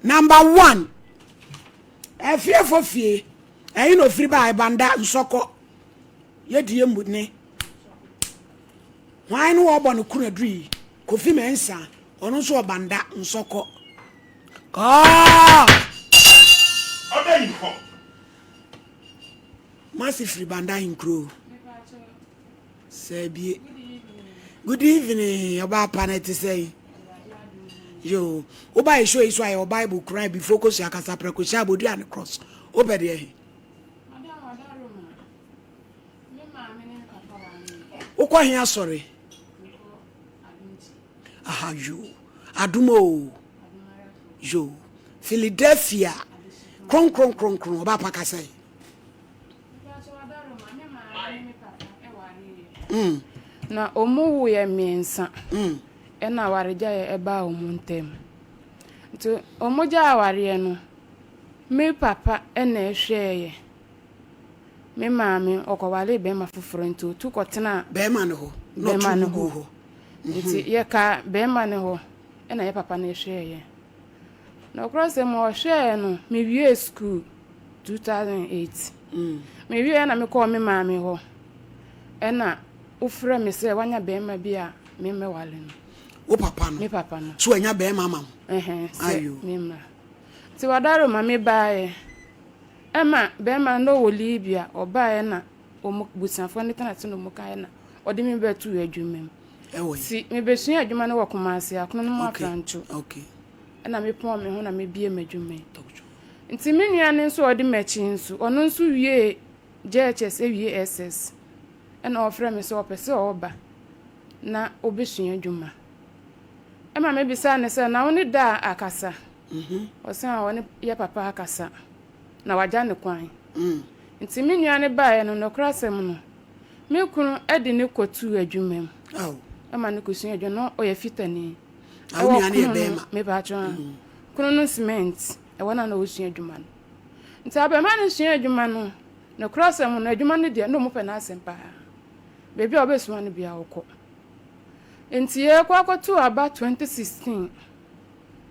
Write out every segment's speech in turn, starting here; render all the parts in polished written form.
Number one, Afiefo fie, ɛhe na ofiri baa? Banda, Nsɔkɔ, yɛdie mu ne. Hwan ne wɔbɔ no kunu aduru yi? Kofi Mensah, ɔno nso wɔ Banda, Nsɔkɔ. Kɔɔ! Ɔda yi hɔ. Masi firi Banda Ahenkuro. Sɛbie. Good evening, ɔbaa pa no te sɛn? Yo, woba yɛ show yi so a yɛwɔ Bible kura bi focus akasa prɛko hyɛ abodua ne cross. Wopɛ deɛ he? Wokɔ he asɔre? Aha yo, adom o. Yo, Philadelphia, kronkron kronkron, ɔbaa pa kasa yi. Na wɔn wuiɛ mmiɛnsa ɛna awaregyaeɛ ɛbaa wɔn ntam. Nti wɔn gyae awareɛ no, me papa ɛna ɛhwɛeɛ. Me maame ɔkɔwaree bɛrima foforɔ nti ɔtu kɔtenaa bɛrima no hɔ. Bɛrima no hɔ. Nti yɛkaa bɛrima no hɔ ɛna yɛ papa no ɛhwɛeɛ. Nokorasɛm mu ɔhwɛɛ no mewiee sukuu 2008. Mewieɛ na mekɔɔ me maame hɔ ɛna wofrɛ me sɛ wanya bɛrima bi a memmɛwale no. Wo papa no? Me papa no. So wanya bɛrima ama wo? Ɛhɛn, sɛ memmra. Nti wadaroma mebaeɛ ɛma bɛrima no na ɔwɔ Libya ɔbaeɛ na wɔn busuafoɔ no tena ase na wɔn kaeɛ na ɔde me bɛtoo adwuma mu. Ɛwɔ he? Nti mebɛsua adwuma no wɔ Kumasi, Akono no mu Afrancho. Okay. Ɛna mepɔn me ho na mebie m'adwuma yi. Nti me nua no nso a ɔdi m'akyi nso, ɔno nso wiee JHS wie SS. Ɛna ɔfrɛ me sɛ ɔpɛ sɛ ɔba na ɔbɛsua adwuma. Ɛma mebisaa no sɛ, na wo ne da akasa? Ɔse a ɔne yɛ papa akasa na wagya ne kwan. Nti me nua no baeɛ no, nokorɛ asɛm no, me kunu de no kɔtuu adwuma mu. Ɛma no kɔsua adwuma, na ɔyɛ fitani. Na wo nua no yɛ bɛrima? Mepaatwo a. Kunu no cement, ɛwɔ na na ɔsua adwuma no. Nti abɛrima no sua adwuma no, nokorɛ asɛm no, adwuma no deɛ, na ɔmo pɛ n'asɛm paa. Baabi a ɔbɛsua no biara ɔkɔ. Nti yɛkɔ akɔto aba 2016,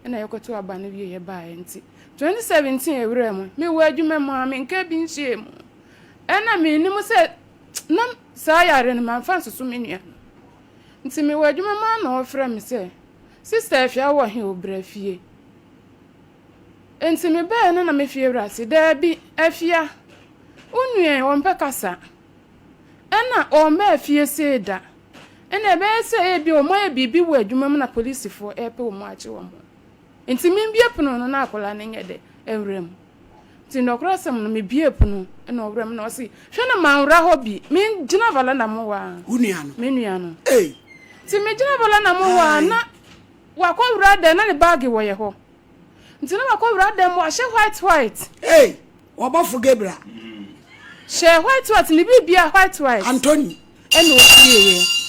ɛna yɛkɔto aba no wie yɛbaeɛ. Nti 2017 awura mu, mewɔ adwuma mu a menka bi nhyɛɛ mu. Ɛna mennim sɛ na saa yare no mamfa nsoso me nua no. Nti mewɔ adwuma mu ara na ɔfrɛ me sɛ, Sista Afia wɔ he o, bra fie. Nti mebaeɛ no na me fiewura se, Daabi, Afia, wo nua yi ɔmpɛ kasa. Ɛna ɔmmaa fie sei da. Ɛna ɛbɛyɛ sɛ ebia wɔayɛ biribi wɔ adwuma mu na polisifoɔ repɛ wɔn akye wɔn. Nti membue pono no na akwadaa no nyɛ dɛ nwura mu. Nti nɔkorɛsɛm no mebuee pono na ɔwura mu na ɔse hwɛ na manwura hɔ bi, megyina valanda mu hɔ ara. Wo nua no? Me nua no. Ei! Nti megyina valanda mu hɔ ara na wakɔ wura dɛm na ne baage wɔ yɛ hɔ. Nti na wakɔ wura dɛm wahyɛ white white. Ei! Ɔbɔfo Gabriel. Hyɛ white white ne biribia white white. Anthony. Ɛna opieeɛ.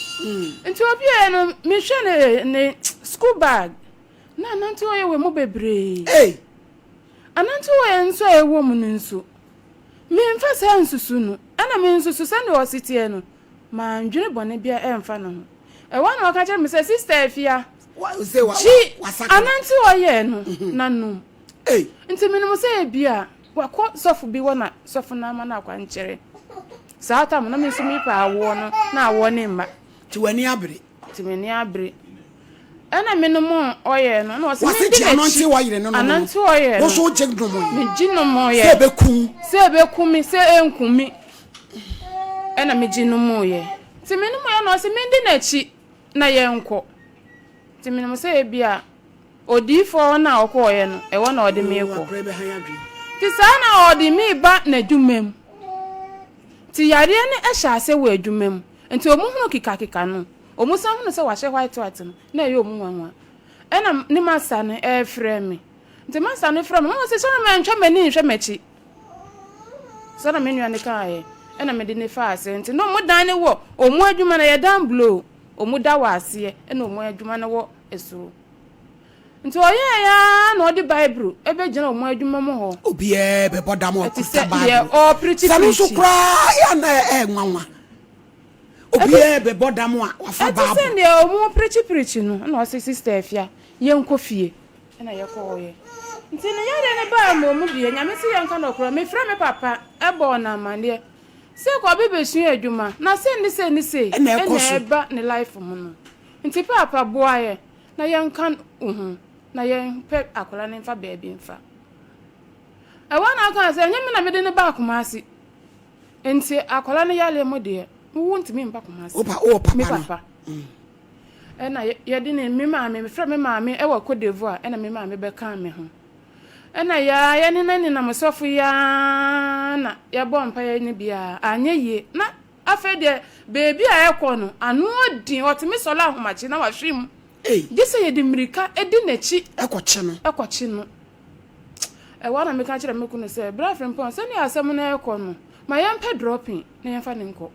Nti opieeɛ no mehwɛ ne ne school bag na anante ɔyɛ wɔ mu bebree. Ei! Anante ɔyɛ nso a ɛwɔ mu no nso memfa saa nsusu no ɛna mensusu sɛdeɛ ɔse teɛ no mandwene bɔne biara ɛmfa ne ho. Ɛhɔ na ɔka kyerɛ me sɛ Sister Afia gye anante ɔyɛ no na nom. Nti menim sɛ ebia wakɔ sɔfo bi hɔ na sɔfo no ama no akwankyerɛ. Saa tam no me nso mepɛ awoɔ no na awoɔ no mma. Nti w'ani abere? Nti m'ani abere. Ɛna menom ɔyɛ no na ɔse mendi n'akyi. Anante ɔyɛ no. Wo nso wogye nom yi. Megye nom yɛ. Sɛ ɛbɛku. Sɛ ɛbɛku me sɛ ɛnku me. Ɛna megye nom yɛ. Nti menom yɛ na ɔse mendi n'akyi na yɛnkɔ. Nti menim sɛ ebia odiyifoɔ no a ɔkɔɔeɛ no, ɛhɔ na ɔde me rekɔ. Nti saa na ɔde me reba n'adwuma mu. Nti yareɛ no hyɛ aseɛ wɔ adwuma mu. Nti wɔn hunu kekakeka no, wɔn san hunu sɛ wahyɛ white white no, na ɛyɛ wɔn nwanwa. Ɛna ne masta no ɛrefrɛ me. Nti masta no frɛ me, na ɔse sɔre mantwa m'ani nhwɛ m'akyi. Saa na me nua no kaeɛ, ɛna mede no faa aseɛ. Nti na wɔn dan no wɔ wɔn adwuma no, ɛyɛ dan blue. Wɔn da wɔ aseɛ ɛna wɔn adwuma no wɔ soro. Nti ɔyɛɛ ara na ɔde Bible bɛgyina wɔn adwuma mu hɔ. Obiara bɛbɔ dam a Ɛte sɛ ɔkuta deɛ Bible. ɔrepreakyi Sɛ no nso preakyi. koraa yɛ a na ɛyɛ nwanwa. Obiara bɛbɔ dam a wafa Ɛte sɛ Bible. deɛ wɔrepreakyi preakyi no ɛna ɔse Sister Afia yɛnkɔ fie ɛna yɛkɔɔeɛ. Nti ne yareɛ no baa mmom deɛ, Nyame se yɛnka nɔkorɛ, mefrɛ me papa bɔɔ no amaneɛ sɛ kɔ ɔbe bɛsua adwuma na sei ne sei ne sei Ɛna ɛkɔ na so. ɛba ne life mu no. Nti paapa boa yɛ na yɛnka wo ho na yɛnpɛ akwadaa no mfa baabi mfa. Ɛhɔ na ɔkaa sɛ ɛnyɛ me na mede no baa Kumasi. Nti akwadaa no yareɛ mu deɛ, wo ntumi mba Kumasi. Wo pa, wowɔ papa Me no. papa. Ɛna yɛde ne me maame, mefrɛ me maame ɛwɔ Cote d'Ivoire, ɛna me maame bɛkaa me ho. Ɛna yɛa yɛne no nenam sɔfo yi ara na yɛbɔ mpaeɛ no biara, anyɛ yie. Na afei deɛ baabi a ɛkɔ no, ano ɔden, ɔtumi sɔre ahomakye na wahwe mu. Ei. Gye sɛ yɛde mmirika di n'akyi. Ɛkɔkye no. Ɛkɔkye no. Ɛhɔ ara na meka kyerɛɛ me kunu sɛ, Bra Frimpong, sɛnea asɛm no rekɔ no, ma yɛmpɛ dropping na yɛmfa no nkɔ.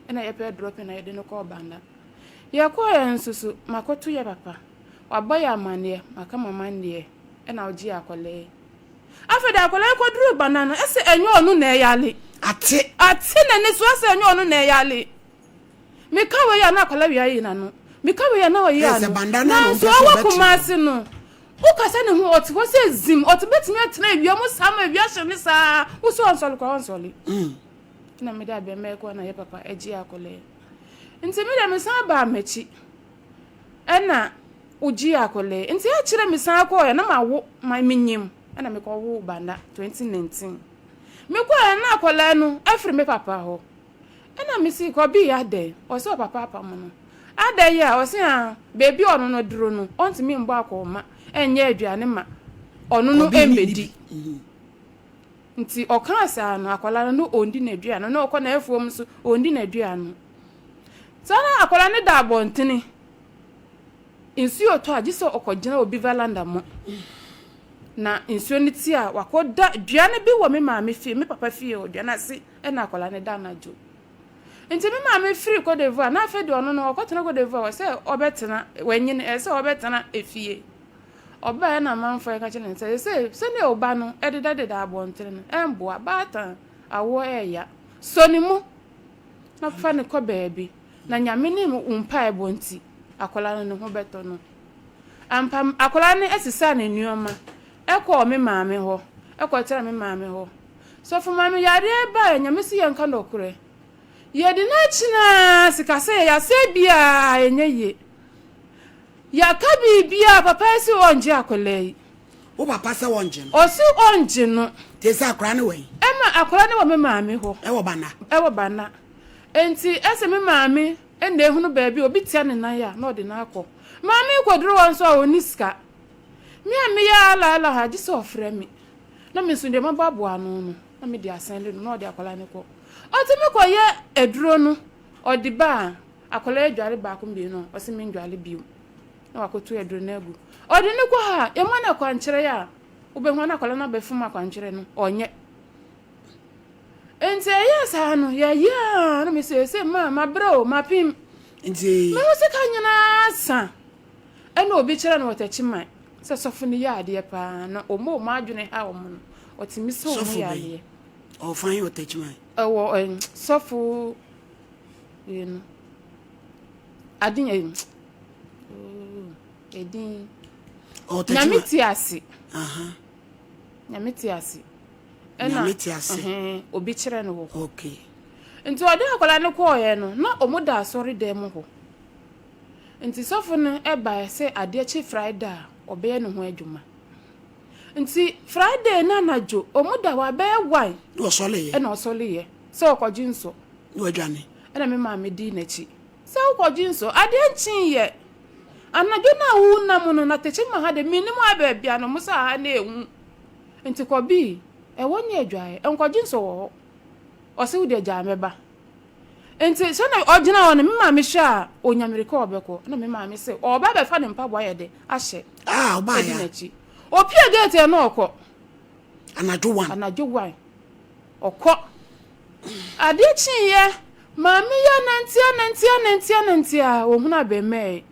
Ɛnna yɛpɛɛ dropping na yɛde no kɔɔ Banda. Yɛkɔeɛ nso so, makɔto yɛ papa. Wabɔ yɛn amanneɛ, maka m'amanneɛ, ɛnna ɔgyee akwadaa yi. Afei de akwadaa yi kɔduruu Banda no, ɛsɛ ɛnyɛ ɔno na ɛyare. Ate. Ate n'ani so, ɛsɛ ɛnyɛ ɔno na ɛyare. Meka wei a na akwadaa wei ayi n'ano. Meka wei a na ɔyi ano. Nanso ɔwɔ Kumasi no, wokasa ne ho ɔte hɔ sɛ zim. Ɔte bɛtumi atena awia mu saa ma awia hye ne saa. Wo sɛ ɔnsɔre koraa ɔnsɔre. Mm. Na mede abɛmma ɛkɔ na yɛ papa agye akwadaa yi. Nti me deɛ mesan baa m'akyi. Ɛna ogye akwadaa yi. Nti akyerɛ mesan kɔɔɛ na mawo ma menyim. Ɛna mekɔwoo Banda 2019. Mekɔɔɛ na akwadaa no afiri me papa hɔ. Ɛna me se kɔbi adɛn? Ɔse ɔpapa apam no. Adɛn yi a? Ɔse aa baabi a ɔno no duru no ɔntumi mbɔ akɔnma nyɛ aduane ma ɔno no mbɛdi. Nti ɔkaa saa no akwadaa no no ɔndi n'aduane na ɔkɔ n'afuom nso ɔndi n'aduane. Saa na akwadaa no da abɔntene. Nsuo tɔ a gye sɛ ɔkɔgyina obi valanda mu na nsuo no ti a wakɔda dua no bi wɔ me maame fie me papa fie hɔ dua no ase. Ɛna akwadaa no da anadwo. Nti me maame firi Cote d'Ivoire, na afei deɛ ɔno no ɔkɔtena Cote d'Ivoire, sɛ ɔbɛtena, wanyini, ɛsɛ sɛ ɔbɛtena efie. Ɔbaeɛ na amanfoɔ ɛka kyerɛ no sɛ, sɛ sɛdeɛ wo ba no ɛdedadeda abɔntene no, ɛmboa, baatan awoɔ ɛɛya. Sɔ ne mu na fa no kɔ baabi, na Nyame ne wo mpaebɔ nti, akwadaa no ne ho bɛtɔ no. Ampa, akwadaa no sesaa ne nneɛma ɛkɔɔ me maame hɔ, ɛkɔtena me maame hɔ. Sɔfo maame yareɛ baeɛ nyame se yɛnka nɔkorɛ yɛde no akyina sika sɛ yɛasɛe biaa ɛnyɛ yie yɛaka biribiaa papa yi se ɔngye akwadaa yi. Wo papa sɛ ɔngye no. Ɔse ɔngye no. Te sɛ akwadaa no wɔ he? Ɛma akwadaa no wɔ me maame hɔ. Ɛwɔ Bana. Ɛwɔ Bana. Enti ɛsɛ me maame na ehunu baabi obi tia ne nan a na ɔde no akɔ. Maame kɔduru hɔ nso a ɔnni sika. Me a meyɛ ala ala ha gye sɛ ɔfrɛ me. Na me nso deɛ maboaboa ano no, na mede asɛnde no, na ɔde akwadaa no kɔ. Ɔtumi kɔyɛ aduro no, ɔde ba a, akwadaa yi adware baako mmienu a, ɔse mendware bio. Na wakɔto aduro no agu. Ɔde no kɔ ha a, yɛma no akwankyerɛ a, wobɛhu a na akwadaa no abɛfom akwankyerɛ no, ɔnyɛ. Nti ɛyɛɛ saa no, yɛyɛ a, na mese, sɛ ma, mabrɛ o, mapem. Nti. Me ho sika nyinaa sa. Ɛna obi kyerɛ no wɔ Techiman sɛ sɔfo no yɛ adeɛ paa na wɔn a wɔn adwene ha wɔn no ɔtumi sa wɔn Sɔfo bɛn? yareɛ. Ɔwɔ fan wɔ Techiman? Ɛwɔ ɛm sɔfo wei no ade ɛm ooo edin Ɔwɔ Nyame Techiman? te ase. Aha. Nyame te ase. Ɛna Nyame te ase. ɛhɛn obi kyerɛ no wɔ hɔ. Okay. Nti ɔde akwadaa no kɔɔeɛ no na wɔn da asɔre dan mu hɔ. Nti sɔfo no baeɛ sɛ adeɛ kye Friday a, ɔbɛyɛ ne ho adwuma. Nti Friday no anadwo, wɔn da hɔ abɛyɛ one. Na ɔsɔleeɛ. Ɛna ɔsɔleeɛ sɛ ɔkɔgye nsɔ. Na wadwane. Ɛna me maame dii n'akyi sɛ wokɔgye nsɔ. Adeɛ nkyeeɛ. Anadwo no a wonam no, na Tekyema ha de, mennim ha baabi a, na wɔn sɛ aha na ɛhu. Nti kɔ bi, ɛhɔ nyɛ adwaeɛ, nkɔgye nsɔ wɔ hɔ. Ɔse wo deɛ gyaa mɛba. Enti sɛnea ɔgyina hɔ no, me maame hwɛ a, onya mmirika a ɔbɛkɔ. Ɛna me maame se, ɔreba abɛfa ne mpaboa ayɛ dɛ ahyɛ. Ah, ɔbaeɛ Adi a. n'akyi. Opue gate ɛ na ɔkɔ. Anadwo one. Anadwo one. Ɔkɔ. Adeɛ kyeeɛ, maame yi anante anante anante anante a, ɔhunu abɛɛmɛɛ.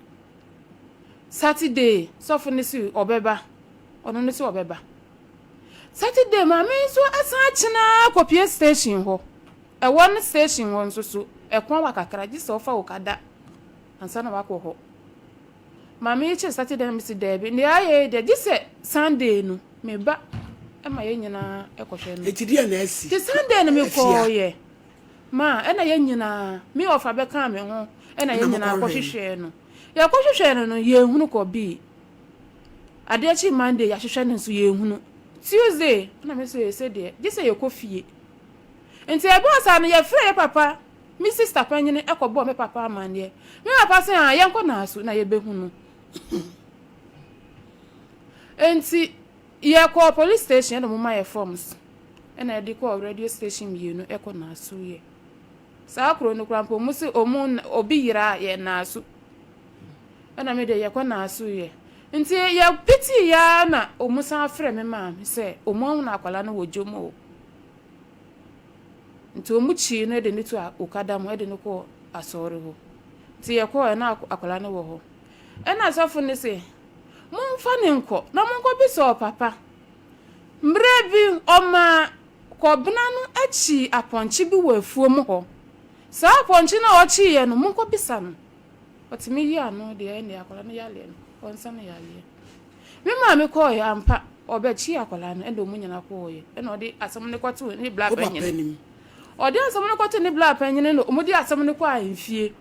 Saturday, sɔfo no se ɔbɛba. Ɔno no se ɔbɛba. Saturday, maame yi nso asan akyene ara akɔpue station hɔ. Ɛwɔ no station hɔ nso so, ɛko awa kakra, gye sɛ wofa okada ansa na woakɔ hɔ. Maame yi kyerɛ Saturday na mese daabi, nea ayɛ yi deɛ gye sɛ Sunday no. Me ba ma yɛn nyinaa kɔhwɛ no. Eti deɛ na asi? Nti Sunday no mekɔɔyɛ. Ma ɛna yɛn nyinaa, me ɔfa bɛkaa me ho ɛna yɛn nyinaa kɔhwehwɛɛ no. Yɛkɔhwehwɛɛ no no, yɛnhunu kɔbii. Adeɛ kyee Monday, yɛahwehwɛ no nso yɛnhunu. Tuesday, ɛna me nso yɛsɛ deɛ, gye sɛ yɛkɔ fie. Nti ɛbaa saa no, yɛfrɛɛ yɛ papa, me sister panyini kɔbɔɔ me papa amanneɛ. Me papa se, ah, yɛnkɔ Naasu na yɛbɛhu no. Enti yɛkɔɔ police station ɛna wɔma yɛ forms ɛna yɛde kɔɔ radio station mmienu ɛkɔ Naasu yɛ. Saa kuro no koraa mpo wɔn se wɔn obi yera a yɛ Naasu. Ɛna me deɛ yɛkɔ Naasu yɛ. Nti yɛ pitii ya na wɔn san frɛ me maame sɛ wɔn ahunu akwadaa no wɔ dwom o. Nti wɔn kyii no de no to okada mu de no kɔɔ asɔre hɔ. Nti yɛkɔɔ na akwadaa no wɔ hɔ. Ɛnna asɔfo no se, Momfa no nkɔ, na monkɔbisa ɔpapa. Mmerɛ bi ɔmaa kɔbena no kyii apɔnkye bi wɔ afuom hɔ. Saa apɔnkye no a ɔkyeeɛ no, monkɔbisa no. Ɔtumi yi ano deɛ, ɛnneɛ akwadaa no yareɛ no, ɔnsa no yareɛ. Me maame kɔeɛ, ampa, ɔbɛkyee akwadaa no, ɛnna wɔn nyinaa kɔeɛ. Ɛnna ɔde asɛm no kɔtoo ne bra panyin. Ɔde asɛm no kɔtoo ne bra panyin no, wɔde asɛm no kɔɔ ahemfie.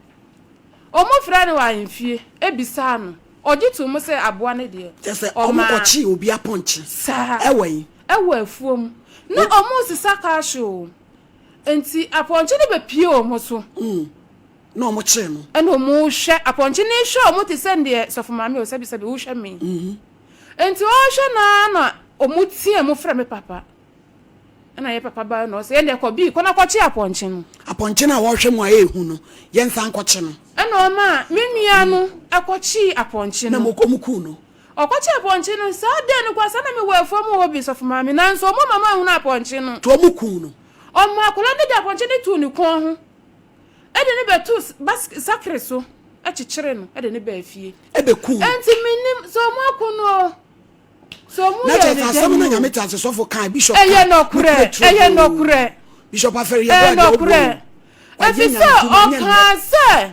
Wɔfrɛɛ no wɔ ahemfie bisaa no. Ɔgye too mu sɛ aboa no deɛ, Kyerɛ sɛ, ɔmaa. wɔkɔkyee obi apɔnkye. Saa. Ɛwɔ he? Ɛwɔ afuom. Na wɔresesa kaahye o. Enti apɔnkye no bɛpue wɔn so. Na wɔkyee no. Ɛna wɔrehwɛ, apɔnkye no rehwɛ wɔn te sɛ deɛ, sɔfo maame o, sɛbisɛbi, wohwɛ me. Enti ɔrehwɛ no ara na wɔteaa mu frɛ me papa. Ɛna yɛ papa bae na ɔse, ɛndeɛ kɔ Bii, kɔ na kɔkye apɔnkye no. Apɔnkye no a wɔrehwɛ mu a ɛyɛ hu no, yɛnsan nkɔkye no. Ɛna ɔmaa me nua no kɔkyee apɔnkye no. Na wɔkuu no. Ɔkɔkyee apɔnkye no, saa day no koraa, saa na mewɔ afuom hɔ bi, sɔfo maame, nanso wɔn amma manhunu apɔnkye no. Nti wɔkuu no. Ɔmaa akwadaa no de apɔnkye no too ne kɔn ho, de no bɛtoo bas sakre so, kyekyeree no de no baa fie. Ɛbɛkuu no. Enti mennim sɛ wɔako no o. So ɔmo Na yɛ kyerɛ ne sɛ dɛn asɛm no o? Nyame te ase sɔfo kae, bishop Ɛyɛ kae, nɔkorɛ, nokorɛ turo ɛyɛ oo. nɔkorɛ, Bishop Afɛri yɛ ɛyɛ bɔ adeɛ ɔbɔ nɔkorɛ. o. Wayɛ Ɛfiri Nyame sɛ dwuma nyɛ nnɛ. ɔkaa sɛ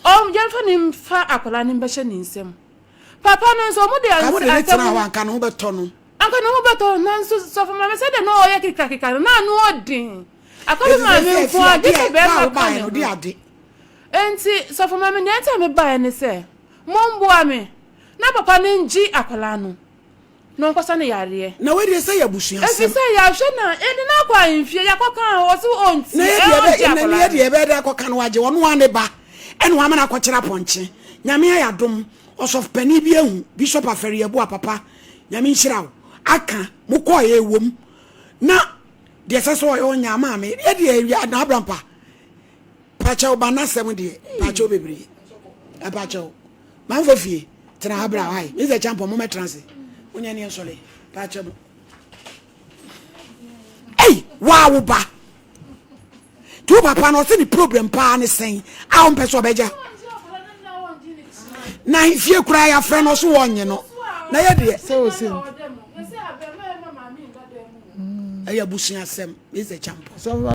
ɔm yɛmfa no mfa akwadaa no mbɛhyɛ ne nsam. Papa no nso ɔmo de Ka wode ne asɛm tena hɔ no anka ne ho bɛtɔ no. anka ne ho bɛtɔ no nanso sɔfo maame sɛdeɛ na ɔyɛ kekakeka no na ano ɔden. Akɔbe Enti sɛ maame sɛ nko ara afie gye sɛ adeɛ a bɛrima ka wobaeɛ ne no de ho. ade. Enti sɔfo maame nea nti a mebaeɛ ne sɛ momboa me na papa no ngye akwadaa no na ɔnkɔsa no yareɛ. Na wei deɛ sɛ yɛ abusuasɛm. Efisɛ yɛahwɛ no a, yɛde no akɔ ahemfie, yɛakɔka a, ɔse ɔntie, Na yɛ deɛ ɔngye ɛbɛ, na akwadaa yɛ no. deɛ ɛbɛyɛ dɛ akɔka no wagye, ɔno ara ne ba ɛna wama no akɔkyere apɔnkye. Nyame ayɛ adom, ɔsɔfo panin bi ahu, Bishop Afɛri Yeboah papa, Nyame nhyira wo, aka, mo kɔɔeɛ ɛwom, na deɛ ɛsɛ sɛ ɔyɛ ɔnyɛ ama me, yɛ deɛ awia, na Abrampa, Pakyɛw ba n'asɛm deɛ pakyɛw bebree pakyɛw manfo fie tena ha bra wae Mr. Champon mo mɛtena ase monyɛ neɛ nsɔre pakyɛ mo ei waa wo ba nti wo papa no ɔsɛ ne problem paa ne sɛn a ɔmpɛ sɛ ɔbɛgya na fie koraa yɛafrɛ no ɔso wɔnnye no na yɛ deɛ ɛyɛ abusuasɛm Mr. Champon.